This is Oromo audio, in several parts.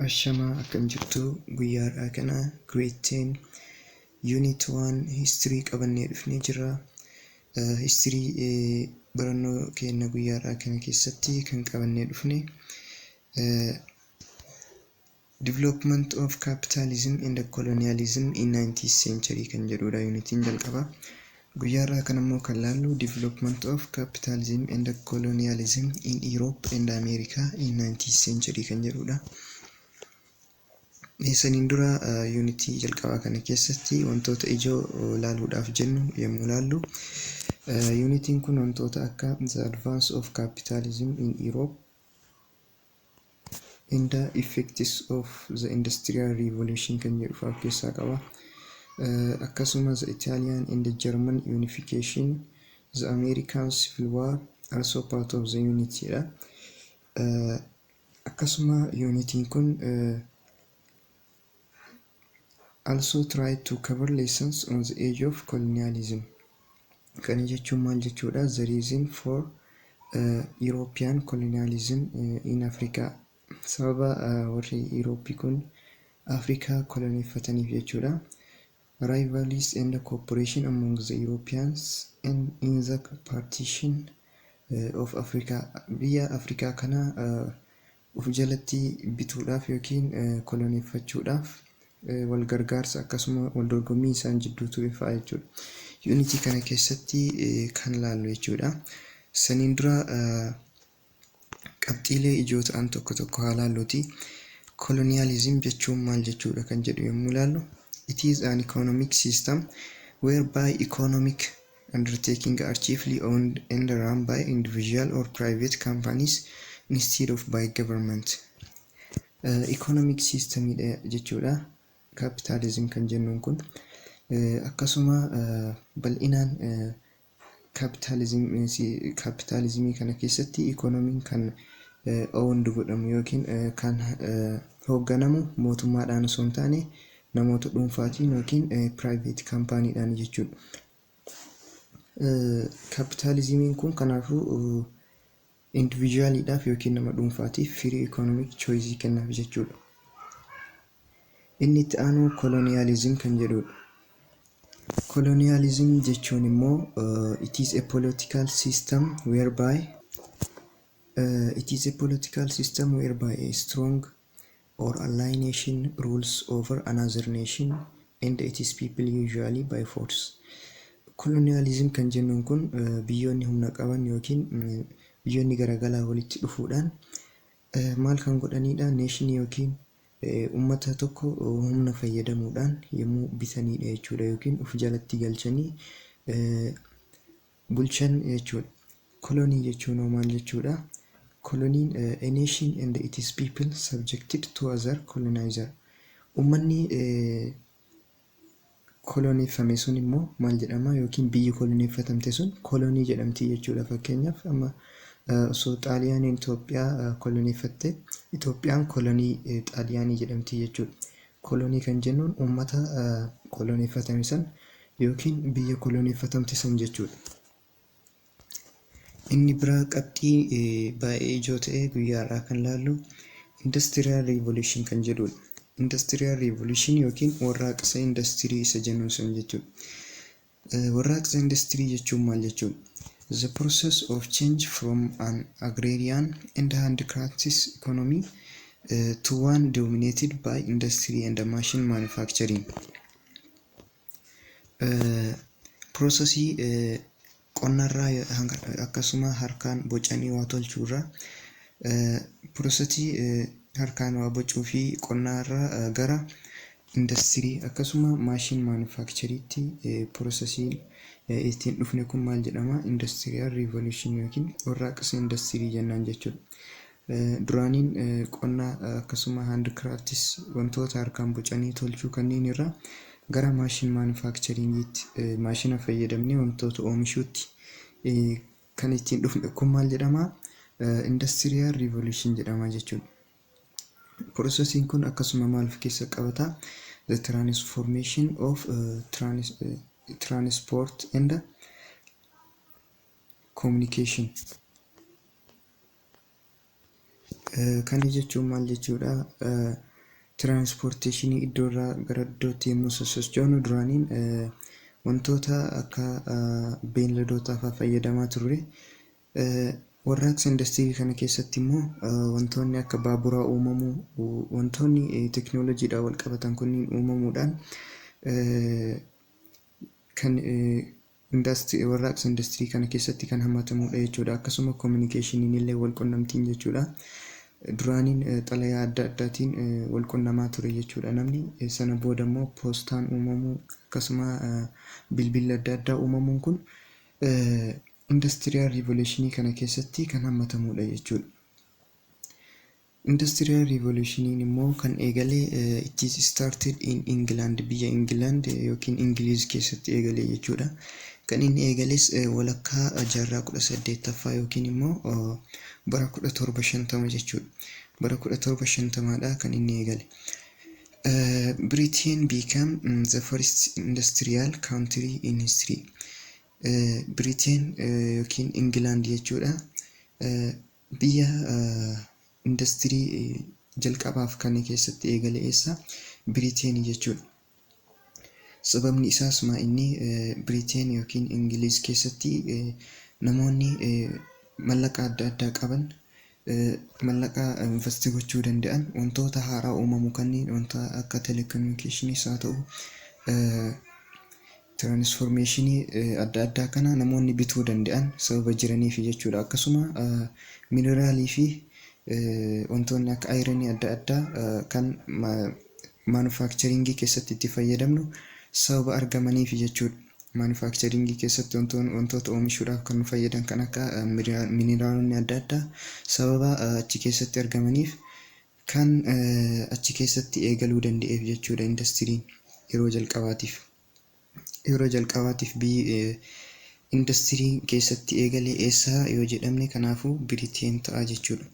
Ashamaa, akkam jirtu? Guyyaa har'aa kana Grade 10 Unit 1 History qabannee dhufnee jirra. History barannoo keenya guyyaa har'aa kana keessatti kan qabannee dhufne Development of Capitalism and Colonialism in 19th Century kan jedhudha unitiin jalqabaa. Guyyaa har'aa kana immoo kan laallu Development of Capitalism and Colonialism in Europe and America in 19th Century kan jedhudha. Saniin dura unitii jalqabaa kana keessatti wantoota ijoo laaluudhaaf jennu yommuu laallu, unitiin kun wantoota akka the advance of capitalism in Europe and the effects of the Industrial Revolution kan jedhu of keessaa qaba. Akkasuma the Italian and the German unification, the American Civil War also part of the unit dha. Akkasuma unitiin kun also try to cover lessons on the age of colonialism. Kana jechuun maal jechuudha? The reason for European colonialism in Africa. Sababa warri Eurooppii kun Afrikaa koloneeffataniif jechuudha. Rivalries and cooperation among the Europeans and in the partition of Africa. Biyya Afrikaa kana uf jalatti bituudhaaf yookiin koloneeffachuudhaaf wal gargaarsa akkasuma wal dorgommii isaan jidduu ture fa'a jechuudha. Unitii kana keessatti kan laallu jechuudha. Saniin dura qabxiilee ijoo ta'an tokko tokko haa laalluuti. Colonialism jechuun maal jechuudha kan jedhu yommuu laallu, it is an economic system whereby economic undertaking are chiefly owned and run by individual or private companies instead of by government. Economic systemidha jechuudha. Capitalism kan jennuun kun akkasuma bal'inaan kaapitaalizimii kana keessatti ikoonomiin kan owned godhamu yookiin kan hoogganamu mootummaadhaan osoo hin taane namoota dhuunfaatiin yookiin private companydhaan jechuudha. Kaapitaalizimiin kun kanaafuu individualiidhaaf yookiin nama dhuunfaatiif free economic choice kennaaf jechuudha. Inni itti aanu colonialism kan jedhudha. Colonialism jechuun immoo it is a political system whereby a strong or ally nation rules over another nation and its people, usually by force. Colonialism kan jennuun kun biyyoonni humna qaban yookiin biyyoonni garaagaraa walitti dhufuudhaan maal kan godhanidha? Nationii yookiin uummata tokko humna fayyadamuudhaan yommuu bitanidha jechuudha, yookiin of jalatti galchanii bulchan jechuudha. Kolonii jechuun hoo maal jechuudha? Koloniin a nation and its people subjected to other colonizer. Uummanni koloneeffame sun immoo maal jedhama? Yookiin biyyi koloneeffatamte sun kolonii jedhamti jechuudha. Fakkeenyaaf, amma osoo Xaaliyaaniin Itoophiyaa koloneeffatte, Itoophiyaan kolonii Xaaliyaanii jedhamti jechuudha. Kolonii kan jennuun uummata koloneeffatame san yookiin biyya koloneeffatamte san jechuudha. Inni biraa qabxii baay'ee ijoo ta'e guyyaa har'aa kan laallu Industrial Revolution kan jedhudha. Industrial Revolution yookiin warraaqsa industirii isa jennuun sun jechuudha. Warraaqsa industirii jechuun maal jechuudha? The process of change from an agrarian and handicrafts economy to one dominated by industry and machine manufacturing. Processii qonnarraa akkasuma harkaan bocanii waa tolchuurraa, processii harkaan waa bocuu fi qonnaarraa gara industirii akkasuma machine manufacturingitti processiin ittiin dhufne kun maal jedhama? Industrial revolution yookiin warraaqsa industirii jennaan jechuudha. Duraaniin qonna akkasuma handicrafts, wantoota harkaan bocanii tolchuu kanneen irraa gara machine manufacturingiitti, maashina fayyadamnee wantoota oomishuutti kan ittiin dhufne kun maal jedhama? Industrial revolution jedhama jechuudha. Processiin kun akkasuma maal of keessa qabata? The transformation of transport and communication. Kana jechuun maal jechuudha? Transportationii iddoo irraa gara iddootti yommuu sosochoonu duraaniin wantoota akka beeyladootaa fa'aa fayyadamaa turre. Warraaqsa industirii kana keessatti immoo wantoonni akka baaburaa uumamuu, wantoonni teekinooloojiidhaan wal qabatan kunniin uumamuudhaan kan warraaqsa industirii kana keessatti kan hammatamudha jechuudha. Akkasuma communicationiin illee, wal qunnamtiin jechuudha. Duraaniin xalayaa adda addaatiin wal qunnamaa ture jechuudha namni. Sana booda immoo poostaan uumamuu, akkasuma bilbilli adda addaa uumamuun kun industrial revolutionii kana keessatti kan hammatamudha jechuudha. Industrial revolutioniin immoo kan eegale, it is started in England, biyya England yookiin Ingiliiz keessatti eegale jechuudha. Kan inni eegales walakkaa jaarraa 18ffaa yookiin immoo bara 1750 jechuudha. Bara 1750dha kan inni eegale. Britain became the first industrial country in history. Britain yookiin England jechuudha. Biyya industirii jalqabaaf kan keessatti eegale eessa? Britain jechuudha. Sababni isaas maa inni Britain yookiin Ingiliiz keessatti namoonni mallaqa adda addaa qaban, mallaqa invest gochuu danda'an, wantoota haaraa uumamu kanneen, wanta akka telecommunicationiis haa ta'u, transformationii adda addaa kana namoonni bituu danda'an sababa jiraniif jechuudha. Akkasuma mineraalii fi wantoonni akka ironii adda addaa kan manufacturingii keessatti itti fayyadamnu sababa argamaniif jechuudha. Manufacturingii keessatti wantoota oomishuudhaaf kan nu fayyadan kan akka mineraalonni adda addaa sababa achi keessatti argamaniif kan achi keessatti eegaluu danda'eef jechuudha indastiriin yeroo jalqabaatiif. Yeroo jalqabaatiif biyyi industirii keessatti eegale eessa yoo jedhamne, kanaafuu Biriteen ta'a jechuudha.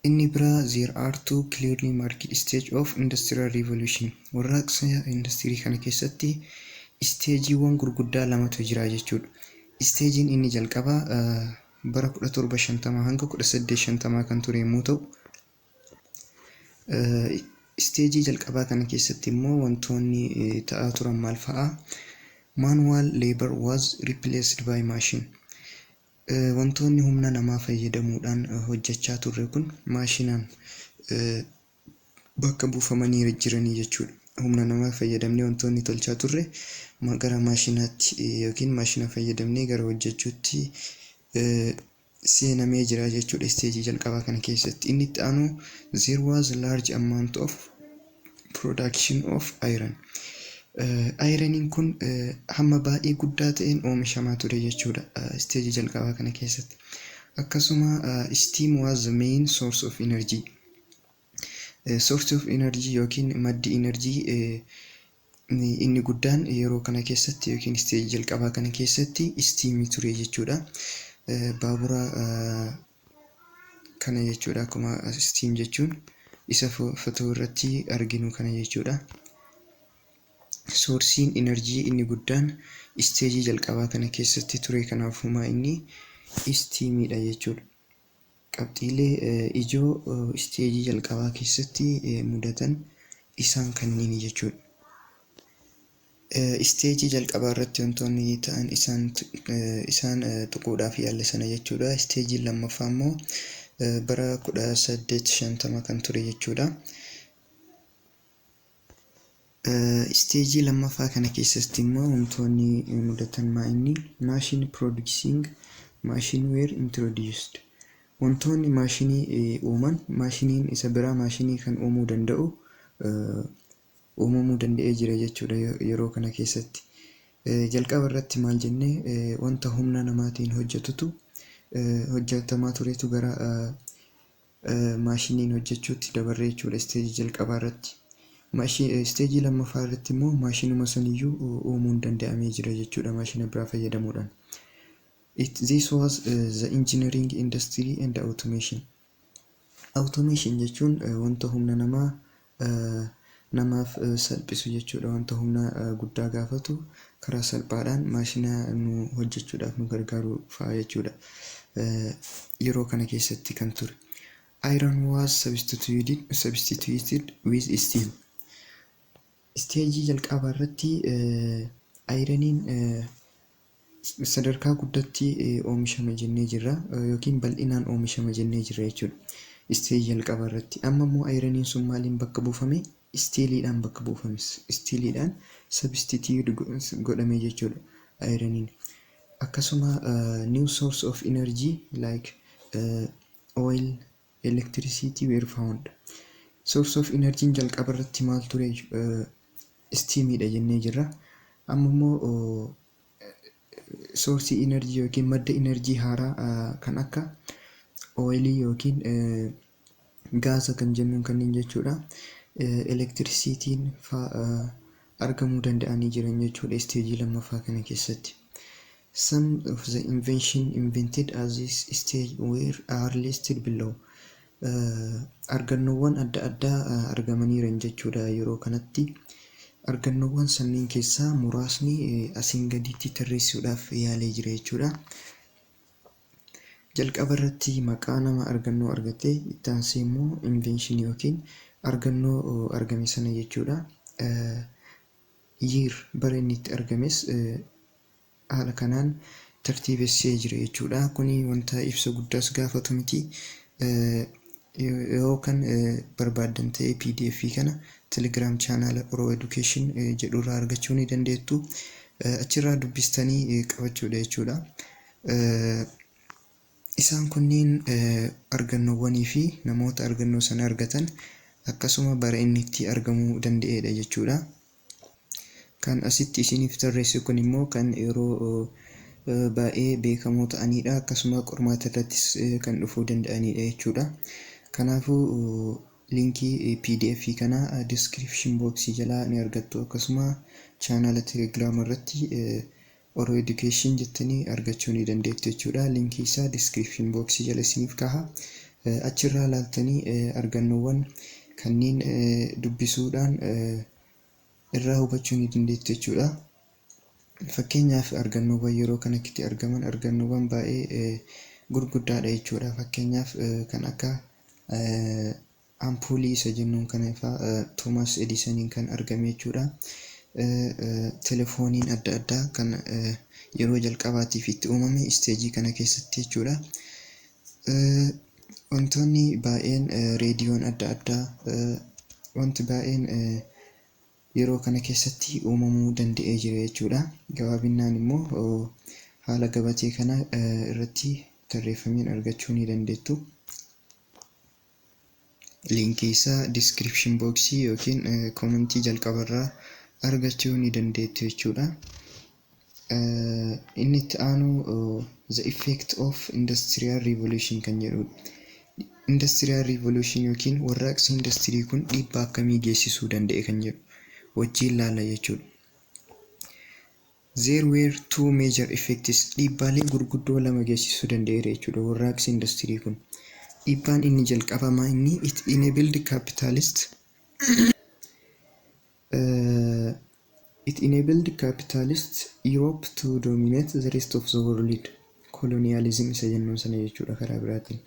Inni biraa, there are two clearly marked stage of industrial revolution. Warraaqsa industirii kana keessatti stageiiwwan gurguddaa lamatu jira jechuudha. Stageiin inni jalqabaa bara 1750 hanga 1850 kan ture yommuu ta'u, stageii jalqabaa kana keessatti immoo wantoonni ta'aa turan maal fa'aa? Manual labor was replaced by machine. Wantoonni humna namaa fayyadamuudhaan hojjechaa turre kun maashinaan bakka buufamanii jiranii jechuudha. Humna namaa fayyadamnee wantoonni tolchaa turre gara maashinaatti yookiin maashina fayyadamnee gara hojjechuutti seenamee jira jechuudha stageii jalqabaa kana keessatti. Inni itti aanu, there was large amount of production of iron. Ironiin kun hamma baay'ee guddaa ta'een oomishamaa ture jechuudha stageii jalqabaa kana keessatti. Akkasuma steam was the main source of energy. Source of energy yookiin maddi energy inni guddaan yeroo kana keessatti yookiin stageii jalqabaa kana keessatti steamii ture jechuudha. Baabura kana jechuudha, akkuma steam jechuun isa footoo irratti arginu kana jechuudha. Sourceiin energy inni guddaan stageii jalqabaa kana keessatti ture, kanaafuu inni steamiidha jechuudha. Qabxiilee ijoo stageii jalqabaa keessatti mudatan isaan kanneen jechuudha. Stageii jalqabaa irratti wantoonni ta'an isaan tuquudhaaf yaalle sana jechuudha. Stageiin lammaffaa immoo bara 1850 kan ture jechuudha. Stageii lammaffaa kana keessatti immoo wantoonni mudatan maa inni machine producing machine were introduced. Wantoonni maashinii uuman, maashiniin isa biraa maashinii kan uumuu danda'u uumamuu danda'ee jira jechuudha yeroo kana keessatti. Jalqaba irratti maal jennee? Wanta humna namaatiin hojjetutu hojjetamaa turetu gara maashiniin hojjechuutti dabarre jechuudha stageii jalqabaa irratti. Stageii lammaffaa irratti immoo maashinuma saniyyuu uumuun danda'amee jira jechuudha maashina biraa fayyadamuudhaan. This was the engineering industry and automation. Automation jechuun wanta humna namaa namaaf salphisu jechuudha. Wanta humna guddaa gaafatu karaa salphaadhaan maashina nu hojjechuudhaaf nu gargaaru fa'a jechuudha. Yeroo kana keessatti kan ture. Iron was substituted with steel. Stageii jalqabaa irratti ironiin sadarkaa guddatti oomishame jennee jirra, yookiin bal'inaan oomishame jennee jirra jechuudha. Stageii jalqabaa irratti. Amma immoo ironiin sun maaliin bakka buufame? Steeliidhaan bakka buufame. Steeliidhaan substitute godhame jechuudha ironiin. Akkasuma new source of energy like oil, electricity were found. Source of energy jalqaba irratti maal ture? Steamiidha jennee jirra. Amma immoo sourceii energy yookiin madda energy haaraa kan akka oilii yookiin gaasa kan jennuun kanneen jechuudha. Electricityn argamuu danda'anii jiran jechuudha stageii lammaffaa kana keessatti. Some of the invention invented at this stage were are listed below. Argannoowwan adda addaa argamaniiran jechuudha yeroo kanatti. Argannoowwan sanniin keessaa muraasni asiin gaditti tarreessuudhaaf yaalee jira jechuudha. Jalqaba irratti maqaa nama argannoo argate, itti aansee immoo invention yookiin argannoo argame sana jechuudha. Year, bara inni itti argames haala kanaan tartiibessee jira jechuudha. Kuni wanta ibsa guddaas gaafatu miti. Yoo kan barbaaddan ta'e PDF kana Telegram channela Oro Education jedhurraa argachuu ni dandeettu. Achirraa dubbistanii qabachuudha jechuudha. Isaan kunniin argannoowwanii fi namoota argannoo sana argatan, akkasuma bara inni itti argamuu danda'edha jechuudha. Kan asitti isiniif tarreesse kun immoo kan yeroo baay'ee beekamoo ta'anidha. Akkasuma qormaata irrattis kan dhufuu danda'anidha jechuudha. Kanaafuu linkii PDF kana description boxii jalaa ni argattu. Akkasuma channela Telegram irratti Oro Education jettanii argachuu ni dandeettu jechuudha. Linkii isaa description boxii jala isiniif kaha. Achirraa ilaaltanii argannoowwan kanneen dubbisuudhaan irraa hubachuu ni dandeettu jechuudha. Fakkeenyaaf, argannoowwan yeroo kanatti argaman argannoowwan baay'ee gurguddaadha jechuudha. Fakkeenyaaf, kan akka ampuulii isa jennuun kana fa'aa Toomaas Edisaniin kan argame jechuudha. Telefooniin adda addaa kan yeroo jalqabaatiif itti uumame stageii kana keessatti jechuudha. Wantoonni baay'een, reediyoon adda addaa, wanti baay'een yeroo kana keessatti uumamuu danda'ee jira jechuudha. Gabaabinaan immoo haala gabatee kana irratti tarreeffameen argachuu ni dandeettu. Linkii isaa description boxii yookiin commentii jalqabarraa argachuu ni dandeettu jechuudha. Inni itti aanu "The effect of industrial revolution" kan jedhudha. Industrial revolution yookiin warraaqsi industirii kun dhiibbaa akkamii geessisuu danda'e kan jedhu wajjin ilaalla jechuudha. There were two major effects. Dhiibbaalee gurguddoo lama geessisuu danda'eera jechuudha warraaqsi industirii kun. Dhiibbaan inni jalqabamaa inni it enabled capitalist Europe to dominate the rest of the world. Colonialism isa jennuun sana jechuudha karaa biraatiin.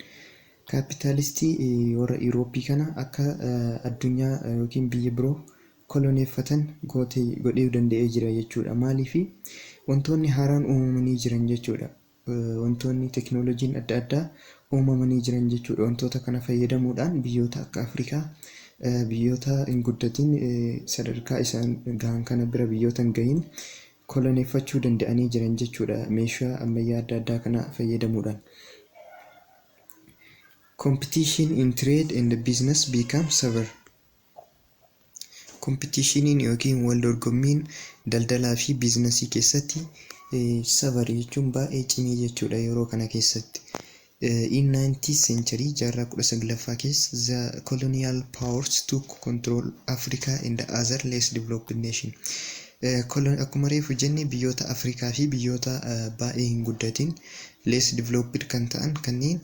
Kaapitaalistii warra Irooppii kana akka addunyaa yookiin biyya biroo koloneeffatan godhuu danda'ee jira jechuudha. Maaliifi? Wantoonni haaraan uumamanii jiran jechuudha. Wantoonni teknooloojiin adda addaa uumamanii jiran jechuudha. Wantoota kana fayyadamuudhaan biyyoota akka Afrikaa, biyyoota hin guddatin, sadarkaa isaan gahan kana bira biyyoota hin gahin koloneeffachuu danda'anii jiran jechuudha, meeshaa ammayyaa adda addaa kana fayyadamuudhaan. Competition in trade and business become severe. Competitioniin yookiin wal dorgommiin daldalaa fi businessii keessatti severe jechuun baay'ee cimee jechuudha yeroo kana keessatti. In 19th century, jaarraa 19ffaa keessa, the colonial powers took control Africa and other less developed nation. Akkuma reefu jenne, biyyoota Afrikaa fi biyyoota baay'ee hin guddatin, less developed kan ta'an kanneen,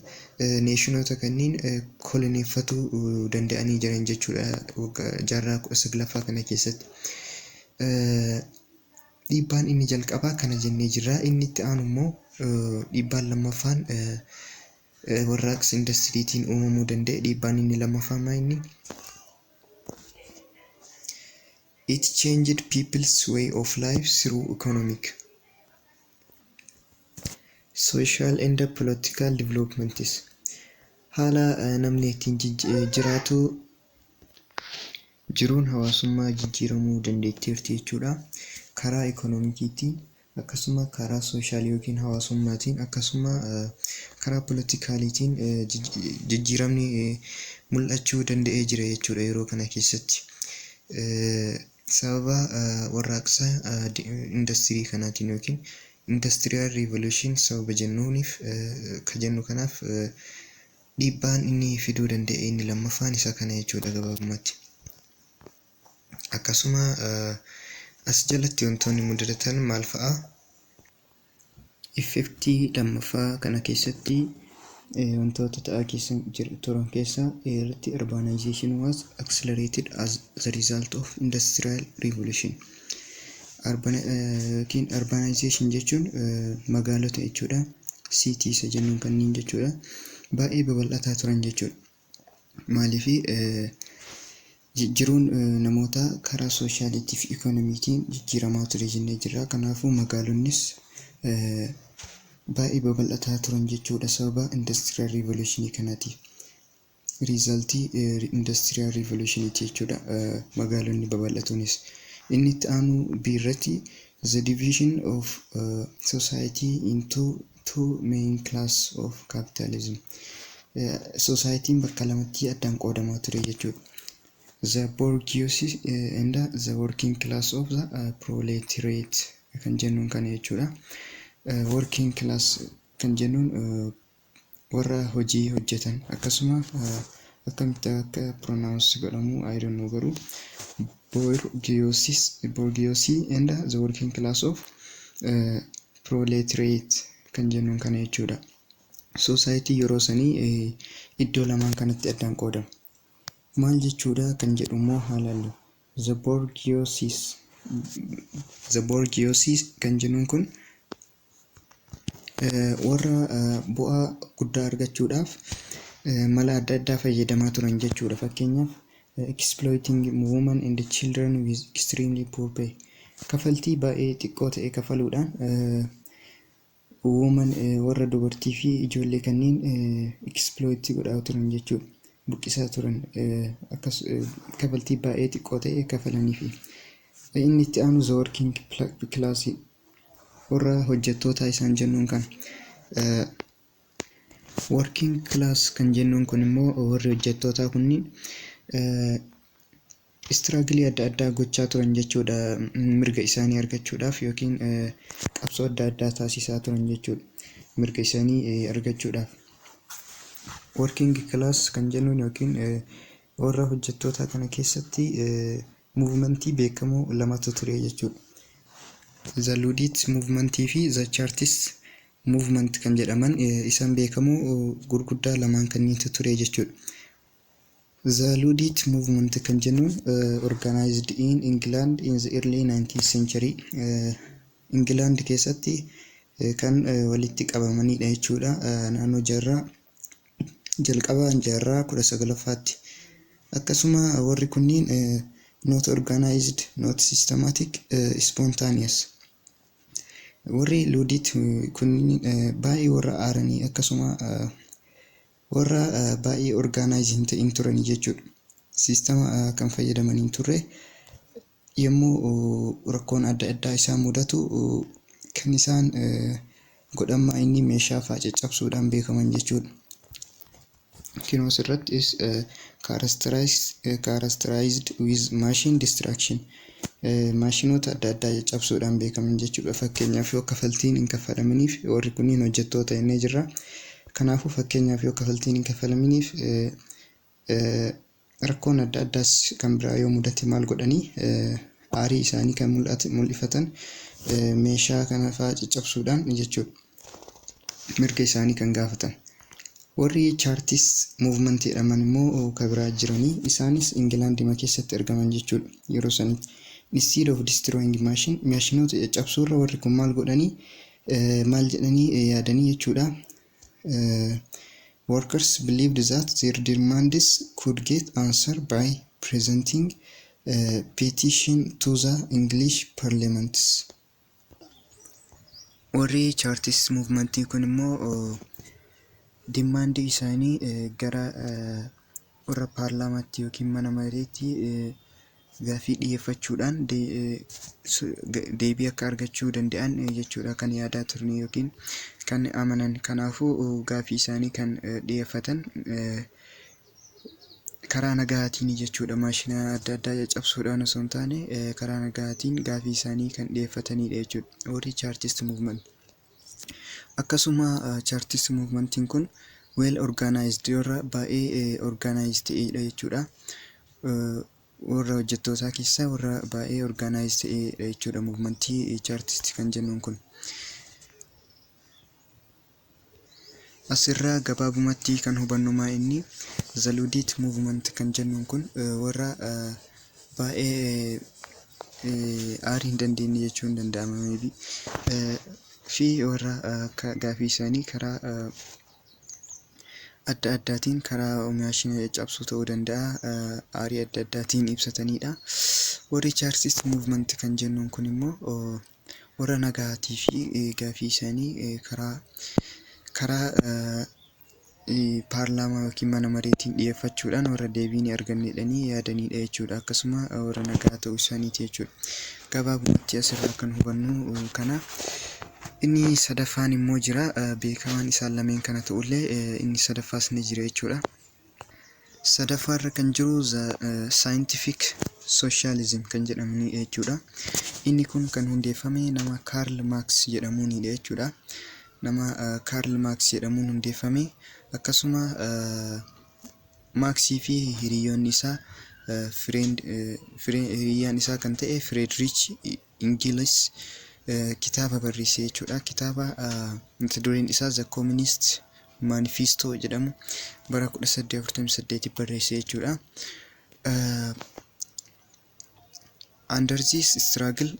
nationoota kanneen koloneeffatuu danda'anii jiran jechuudha jaarraa 19ffaa kana keessatti. Dhiibbaan inni jalqabaa kana jennee jirra. Inni itti aanu immoo dhiibbaan lammaffaan Warraaqsa indastiriitiin uumamuu danda'e, dhiibbaan inni lammaffaa maa inni? It changed people's way of life through economic, social and political developments. Haala namni ittiin jiraatu, jiruun hawaasummaa jijjiiramuu dandeetteerti jechuudha. Karaa economiciitiin, akkasuma karaa social yookiin hawaasummaatiin, akkasuma karaa politicaliitiin jijjiiramni mul'achuu danda'ee jira jechuudha yeroo kana keessatti. Sababa warraaqsa indastirii kanaatiin yookiin industrial revolution sababa jennuuniif ka jennu kanaaf, dhiibbaan inni fiduu danda'e inni lammaffaan isa kana jechuudha gabaabumatti. Akkasuma as jalatti wantoonni mudatan maal fa'a? Effectii lammaffaa kana keessatti wantoota ta'aa keessa turan keessaa irratti, urbanization was accelerated as the result of industrial revolution. Yookiin urbanization jechuun magaalota jechuudha. City isa jennuun kanneen jechuudha. Baay'ee babal'ataa turan jechuudha. Maaliifi? Jiruun namoota karaa socialiitii fi economytiin jijjiiramaa ture jennee jirra. Kanaafuu magaalonnis baay'ee babal'ataa turan jechuudha sababa industrial revolutionii kanaatiif. Resultii industrial revolutioniiti jechuudha magaalonni babal'atuunis. Inni itti aanu biirratti, the division of society into two main class of capitalism. Societyn bakka lamatti addaan qoodamaa ture jechuudha. The bourgeoisie and the working class of the proletariat kan jennuun kana jechuudha. Working class kan jennuun warra hojii hojjetan, akkasuma akkamitti akka pronounce godhamu I don't know, garuu bourgeoisie and the working class of proletariat kan jennuun kana jechuudha. Society yeroo sanii iddoo lamaan kanatti addaan qoodama. Maal jechuudha kan jedhu immoo haa ilaallu. The bourgeoisie kan jennuun kun warra bu'aa guddaa argachuudhaaf mala adda addaa fayyadamaa turan jechuudha. Fakkeenyaaf, exploiting women and children with extremely poor pay. Kafaltii baay'ee xiqqoo ta'e kafaluudhaan woman, warra dubartii fi ijoollee kanneen exploit godhaa turan jechuudha. Buqqisaa turan, akkas kafaltii baay'ee xiqqoo ta'e kafalaniifi. Inni itti aanu the working class, warra hojjettoota isaan jennuun kan. Working class kan jennuun kun immoo, warri hojjettootaa kunniin strugglii adda addaa gochaa turan jechuudha, mirga isaanii argachuudhaaf, yookiin qabsoo adda addaa taasisaa turan jechuudha mirga isaanii argachuudhaaf. Working class kan jennuun yookiin warra hojjettoota kana keessatti movementii beekamoo lamatu ture jechuudha. The Luddite movementii fi The Chartist movement kan jedhaman isaan beekamoo gurguddaa lamaan kanneentu ture jechuudha. The Luddite movement kan jennuun organized in England in the early 19th century. England keessatti kan walitti qabamanidha jechuudha, naannoo jaarraa jalqaba jaarraa 19ffaatti. Akkasuma warri kunniin not organized, not systematic, spontaneous. Warri Luddite kunniin baay'ee warra aaranii, akkasuma warra baay'ee organize hin ta'in turanii jechuudha. Systema kan fayyadaman hin turre. Yommuu rakkoon adda addaa isaan mudatu kan isaan godhammaa inni meeshaa fa'aa caccabsuudhaan beekaman jechuudha. Kinoo asirratti is characterized with machine destruction, maashinoota adda addaa caccabsuudhaan beekaman jechuudha. Fakkeenyaaf, yoo kafaltiin hin kaffalaminiif, warri kunniin hojjettoota jennee jirra. Kanaafuu fakkeenyaaf yoo kafaltiin hin kaffalaminiif, rakkoon adda addaas kan biraa yoo mudate, maal godhanii aarii isaanii kan mul'ifatan? Meeshaa kana fa'aa caccabsuudhaan jechuudha. Mirga isaanii kan gaafatan. Warri Chartist movement jedhaman immoo kan biraa jiranii, isaanis Ingilaandima keessatti argaman jechuudha yeroo sanitti. Instead of destroying machine, maashinoota caccabsuurra, warri kun maal godhanii, maal jedhanii yaadanii jechuudha. Workers believed that their demands could get answer by presenting a petition to the English Parliament. Warri Chartist Movementii kun immoo demandii isaanii gara warra paarlaamaatti yookiin mana mareetti gaaffii dhiyeeffachuudhaan deebii akka argachuu danda'an jechuudha kan yaadaa turan yookiin kan amanan. Kanaafuu gaaffii isaanii kan dhiyeeffatan karaa nagahaatiin jechuudha. Maashina adda addaa caccabsuudhaan osoo hin taane, karaa nagahaatiin gaaffii isaanii kan dhiyeeffatanidha jechuudha warri Chartist Movement. Akkasuma Chartist Movementiin kun well organized, warra baay'ee organized ta'edha jechuudha. Warra hojjettootaa keessaa warra baay'ee organized ta'edha jechuudha movementii Chartist kan jennuun kun. Asirraa gabaabumatti kan hubannu maa inni the Luddite Movement kan jennuun kun warra baay'ee aarii hin dandeenye jechuun danda'ama maybe fi warra gaafii isaanii karaa adda addaatiin, karaa maashina cabsuu ta'uu danda'a, aarii adda addaatiin ibsatanidha. Warri Chartist Movement kan jennuun kun immoo warra nagaatii fi gaafii isaanii karaa paarlaamaa yookiin mana mareetiin dhiyeeffachuudhaan warra deebii ni arganne jedhanii yaadanidha jechuudha. Akkasuma warra nagaa ta'uu isaaniiti jechuudha. Gabaabumatti asirraa kan hubannu kana. Inni sadaffaan immoo jira. Beekamaan isaan lameen kana ta'ullee, inni sadaffaas ni jira jechuudha. Sadaffaarra kan jiru Scientific Socialism kan jedhamu jechuudha. Inni kun kan hundeeffame nama Karl Marx jedhamuunidha jechuudha. Nama Karl Marx jedhamuun hundeeffame. Akkasuma Marxii fi hiriyoonni isaa, hiriyyaan isaa kan ta'e Friedrich Engels, kitaaba barreesse jechuudha. Kitaaba mata dureen isaa The Communist Manifesto jedhamu bara 1848 barreesse jechuudha. Under this struggle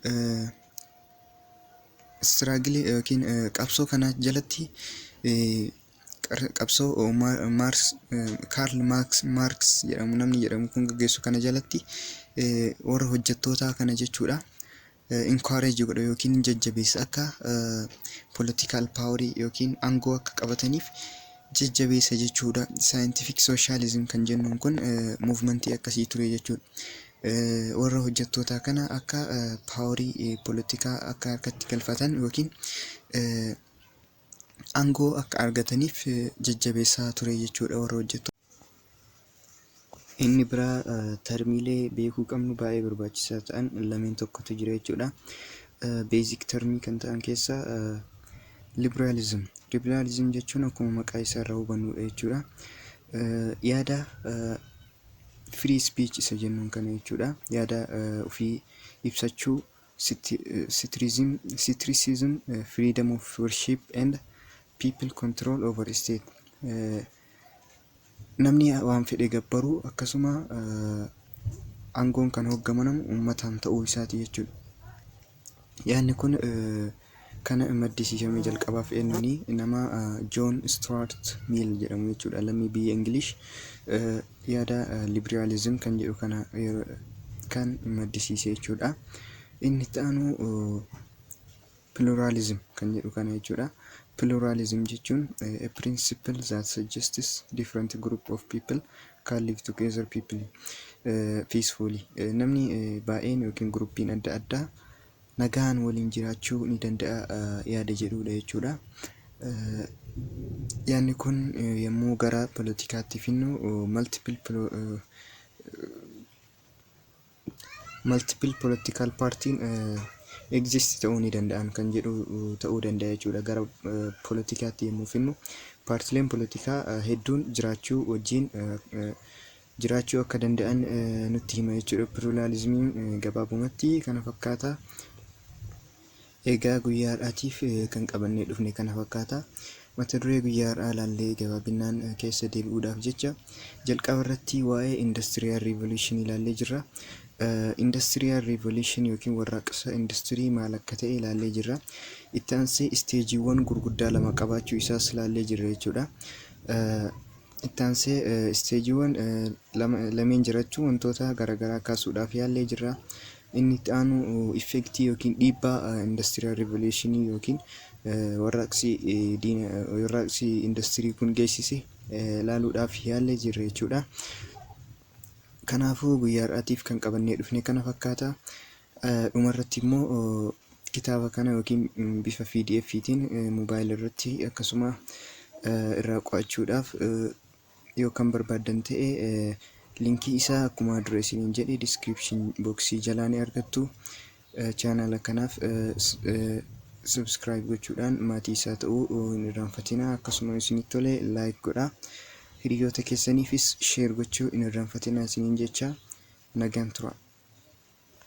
yookiin qabsoo kana jalatti, qabsoo Maars Karl Marx jedhamu, namni jedhamu kun gaggeessu kana jalatti, warra hojjettootaa kana jechuudha. Encourage godha yookiin jajjabeessa, akka political power yookiin aangoo akka qabataniif jajjabeessa jechuudha. Scientific socialism kan jennuun kun movementii akkasii ture jechuudha. Warra hojjettootaa kana akka powerii poolitikaa akka harkatti galfatan yookiin aangoo akka argataniif jajjabeessaa ture jechuudha warra hojjettoota. Inni biraa termiilee beekuu qabnu baay'ee barbaachisaa ta'an lameen tokkotu jira jechuudha. Basic termii kan ta'an keessaa liberalism. Liberalism jechuun akkuma maqaa isaa irraa hubannudha jechuudha. Yaada free speech isa jennuun kana jechuudha. Yaada ofii ibsachuu, secularism, freedom of worship and people control over state. Namni waan fedhe gabbaruu, akkasuma aangoon kan hoogganamu uummataan ta'uu isaati jechuudha. Yaadni kun kan maddisiifame jalqabaaf eenyuuni? Nama John Stuart Mill jedhamu jechuudha. Lammii biyya English yaada liberalism kan jedhu kana kan maddisiise jechuudha. Inni itti aanu pluralism kan jedhu kana jechuudha. Pluralism jechuun a principle that suggests different group of people can live together people peacefully. Namni baay'een yookiin gruppiin adda addaa nagaan waliin jiraachuu ni danda'a yaada jedhudha jechuudha. Yaadni kun yommuu gara poolitikaatti finnu, multiple political partiin exist ta'uu ni danda'an kan jedhu ta'uu danda'a jechuudha. Gara poolitikaatti yommuu finnu, paartileen poolitikaa hedduun jiraachuu wajjin jiraachuu akka danda'an nutti hima jechuudha. Pluralismiin gabaabumatti kana fakkaata. Egaa guyyaa har'aatiif kan qabannee dhufne kana fakkaata. Mata duree guyyaa har'aa ilaallee gabaabinaan keessa deebi'uudhaaf jecha, jalqaba irratti waa'ee Industrial Revolution ilaallee jirra. Industrial Revolution yookiin warraaqsa industirii maal akka ta'e ilaallee jirra. Itti aansee stageiiwwan gurguddaa lama qabaachuu isaas ilaallee jirra jechuudha. Itti aansee stageiiwwan lameen jirachuu wantoota garaagaraa kaasuudhaaf yaallee jirra. Inni itti aanu effectii yookiin dhiibbaa industrial revolutionii yookiin warraaqsi industirii kun geessise ilaaluudhaaf yaallee jirra jechuudha. Kanaafuu guyyaa har'aatiif kan qabannee dhufne kana fakkaata. Dhumarratti immoo kitaaba kana yookiin bifa PDF'tiin mobaayila irratti akkasuma irraa qo'achuudhaaf yoo kan barbaaddan ta'e, linkii isaa akkuma dura isiniin jedhe description boxii jalaa ni argattu. Chaanala kanaaf subscribe gochuudhaan maatii isaa ta'uu hin irraanfatinaa. Akkasuma isinitti tole like godhaa. Hiriyoota keessaniifis share gochuu hin irraanfatinaa isiniin jecha, nagaan tura.